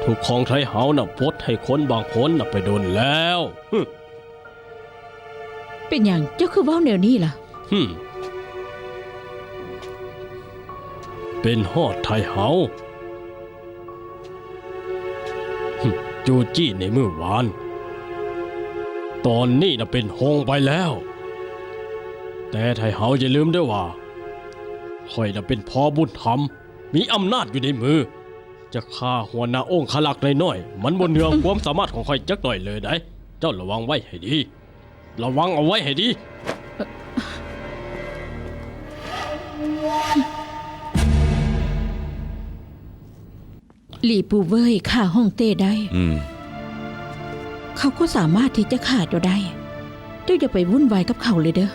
ທຸກຂອງໄທເຮົານະ ປົດໃຫ້ຄົນບາງຄົນນະໄປດົນແລ້ວ. ຫຶ. ເປັນຫຍັງເຈົ້າຄືເວົ້າແນວນີ້ລະ? ຫຶ. ເປັນຮອດໄທເຮົາ. ຫຶ. ຈູຈີ້ໃນມື້ວານ ຕອນນີ້ນະເປັນຫົງໄປແລ້ວ. ແຕ່ໄທເຮົາຢ່າລືມເດີ້ວ່າ ຂ້ອຍນະເປັນພໍ່ບຸນທຳ ມີອຳນາດຢູ່ໃນມື. ຈະຂ້າຫົວໜ້າອົງຄະລັກນ້ອຍໆ ມັນບໍ່ເໜືອຄວາມສາມາດຂອງຂ້ອຍຈັກໜ້ອຍເລີຍໃດ໋. ເຈົ້າລະວັງໄວ້ໃຫ້ດີ. ລະວັງເອົາໄວ້ໃຫ້ດີ. ຫຼີປູເວີຍຂ້າຮ່ອງເຕ້ໄດ້. ອືມ. ເຂົາກໍສາມາດທີ່ຈະຂ້າເຈົ້າໄດ້. ເຈົ້າຢ່າໄປວຸ້ນວາຍກັບເຂົາເລີຍເດີ້.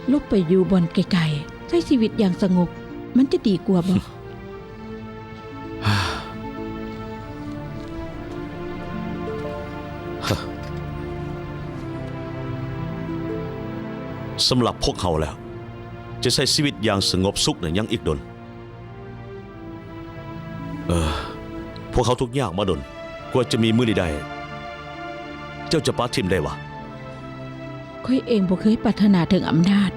ຫຼົບໄປຢູ່ບ່ອນໄກໆ ໃຊ້ຊີວິດຢ່າງສະຫງົບ ມັນຈະດີກວ່າບໍ່? ສຳລັບພວກເຮົາແລ້ວ ຈະໃຊ້ຊີວິດຢ່າງສະຫງົບສຸກນັ້ນຍັງອີກດົນ. ເອີ ພວກເຮົາທຸກຍາກມາດົນ ກວ່າຈະມີມື້ນີ້ໄດ້. ເຈົ້າຈະປະຖິ້ມໄດ້ຫວາ? ຂ້ອຍເອງບໍ່ເຄີຍປາດຖະໜາເຖິງອຳນາດ.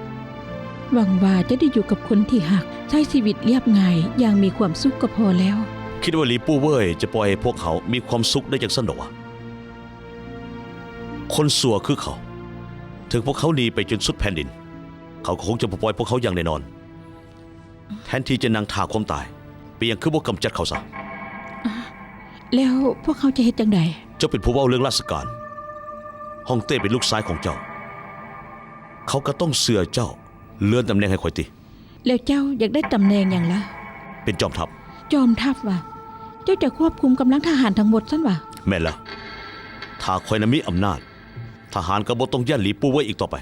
ຫວັງວ່າຈະໄດ້ຢູ່ກັບຄົນທີ່ຮັກ, ໃຊ້ຊີວິດລຽບງ່າຍຢ່າງມີຄວາມສຸກກໍພໍແລ້ວ. ຄິດວ່າຫຼີປູເວີຍຈະປ່ອຍໃຫ້ພວກເຮົາມີຄວາມສຸກໄດ້ຈັ່ງຊັ້ນດອກຫວາ? ຄົນຊົ່ວຄືເຂົາ, ເຖິງພວກເຮົາໜີໄປຈົນສຸດແຜ່ນດິນ, ເຂົາກໍຄົງຈະບໍ່ປ່ອຍພວກເຮົາຢ່າງແນ່ນອນ. ແທນທີ່ຈະນັ່ງຖ້າຄວາມຕາຍ, ເປັນຫຍັງຄືບໍ່ກຳຈັດເຂົາຊະ? ແລ້ວພວກເຮົາຈະເຮັດຈັ່ງໃດ? ເຈົ້າເປັນຜູ້ເວົ້າເລື່ອງລາຊະການ. ຮ່ອງເຕ້ເປັນລູກຊາຍຂອງເຈົ້າ. ເຂົາກໍຕ້ອງເຊື່ອເຈົ້າ, ເລື່ອນຕຳແໜ່ງໃຫ້ຂ້ອຍຕິ. ແລ້ວເຈົ້າຢາກໄດ້ຕຳແໜ່ງຫຍັງລະ? ເປັນຈອມທັບ. ຈອມທັບຫວາ? ເຈົ້າຈະຄວບຄຸມກຳລັງທະຫານທັງໝົດຊັ້ນຫວາ? ແມ່ນລະ. ຖ້າຂ້ອຍນະມີອຳນາດ, ທະຫານກໍບໍ່ຕ້ອງຢ້ານຫຼີປູເວີຍອີກຕໍ່ໄປ.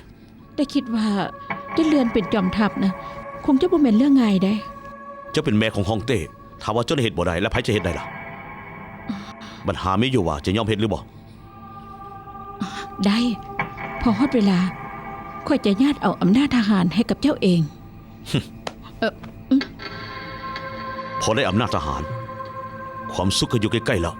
ແຕ່ຄິດວ່າຈະເລື່ອນເປັນຈອມທັບນະ ຄົງຈະບໍ່ແມ່ນເລື່ອງງ່າຍເດ້. ເຈົ້າເປັນແມ່ຂອງຮ່ອງເຕ້, ຖ້າວ່າເຈົ້ານະເຮັດບໍ່ໄດ້, ແລ້ວໃຜຈະເຮັດໄດ້ລະ? ບັນຫາມີຢູ່ວ່າຈະຍອມເຮັດຫຼືບໍ່? ໄດ້. ພໍຮອດເວລາ, ຂ້ອຍຈະຍາດເອົາອຳນາດທະຫານໃຫ້ກັບເຈົ້າເອງ. ເອີ ອືມ. ພໍໄດ້ອຳນາດທະຫານ, ຄວາມສຸກກໍຢູ່ໃກ້ໆແລ້ວ.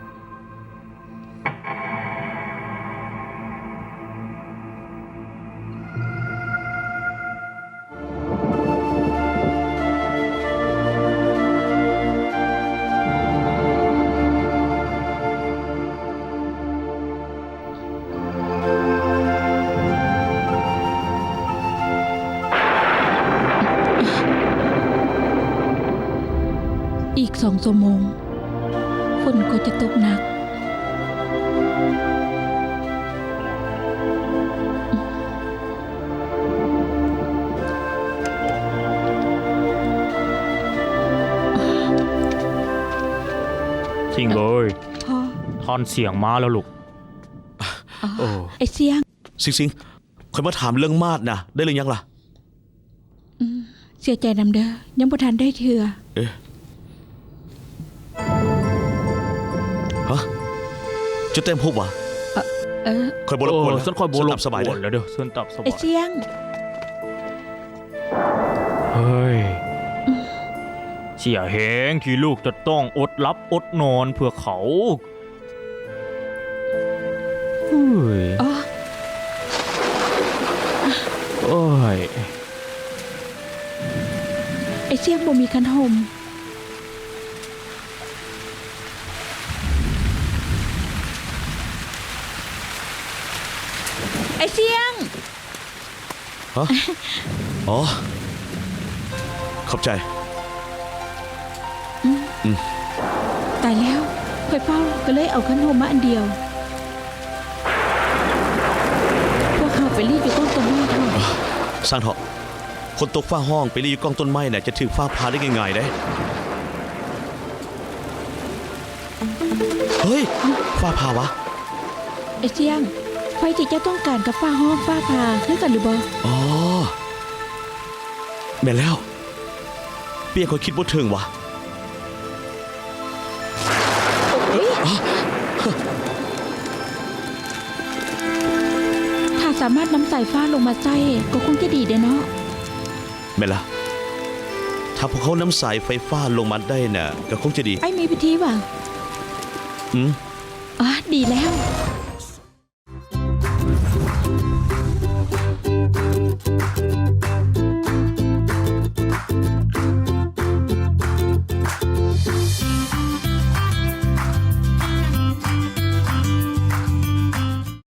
ສອງຊົ່ວໂມງ ຝົນກໍຈະຕົກໜັກ. ທິງເອີຍ ພໍ່ ທ່ານຊຽງມາແລ້ວລູກ. ອໍ ໂອ້ ອ້າຍຊຽງ. ຊິງຊິງ ຂ້ອຍມາຖາມເລື່ອງມາດນະ ໄດ້ຫຼືຍັງລະ? ອືມ ເສຍໃຈນຳເດີ ຍັງບໍ່ທັນໄດ້ເທື່ອ. ເອະ ຮະ? ເຈົ້າແຕ້ມຮູບຫວາ? ເອີ ເອີ ຂ້ອຍບໍ່ລົບກວນແລ້ວ ໂອ້ ຊັ້ນຂ້ອຍບໍ່ລົບກວນແລ້ວເດີ ເຊີນຕາມສະບາຍ ເຊີນຕາມສະບາຍ. ອ້າຍຊຽງ. ເຮີ້ຍ ເສຍແຮງທີ່ລູກຈະຕ້ອງອົດຫຼັບອົດນອນເພື່ອເຂົາ. ເຮີ້ຍ ອໍ ໂອ້ຍ ອ້າຍຊຽງບໍ່ມີຄັນຫົ່ມ. ອ້າຍຊຽງ. ຮະ? ອໍ ຂອບໃຈ. ອືມ ອືມ ຕາຍແລ້ວ ຂ້ອຍເຝົ້າກໍເລີຍເອົາຄັນຮົ່ມມາອັນດຽວ. ພວກເຮົາໄປຫຼີກຢູ່ກ້ອງຕົ້ນໄມ້ເຖາະ. ຊ່າງເຖາະ ຝົນຕົກຟ້າຮ້ອງ ໄປຫຼີກຢູ່ກ້ອງຕົ້ນໄມ້ນະ ຈະຖືກຟ້າຜ່າໄດ້ງ່າຍໆເດ້. ເຮີ້ຍ ຟ້າຜ່າຫວາ? ອ້າຍຊຽງ ໄຟທີ່ເຈົ້າຕ້ອງການກັບຟ້າຮ້ອງຟ້າຜ່າຄືກັນຫຼືບໍ່? ອໍ ແມ່ນແລ້ວ. ເປັນຫຍັງຂ້ອຍຄິດບໍ່ເຖິງຫວາ? ໂອ້ຍ ຖ້າສາມາດນຳສາຍຟ້າລົງມາໃຊ້ກໍຄົງຈະດີເດເນາະ. ແມ່ນລະ ຖ້າພວກເຮົານຳສາຍໄຟຟ້າລົງມາໄດ້ນະ ກໍຄົງຈະດີ. ອ້າຍມີວິທີຫວາ? ອືມ ອໍ ດີແລ້ວ.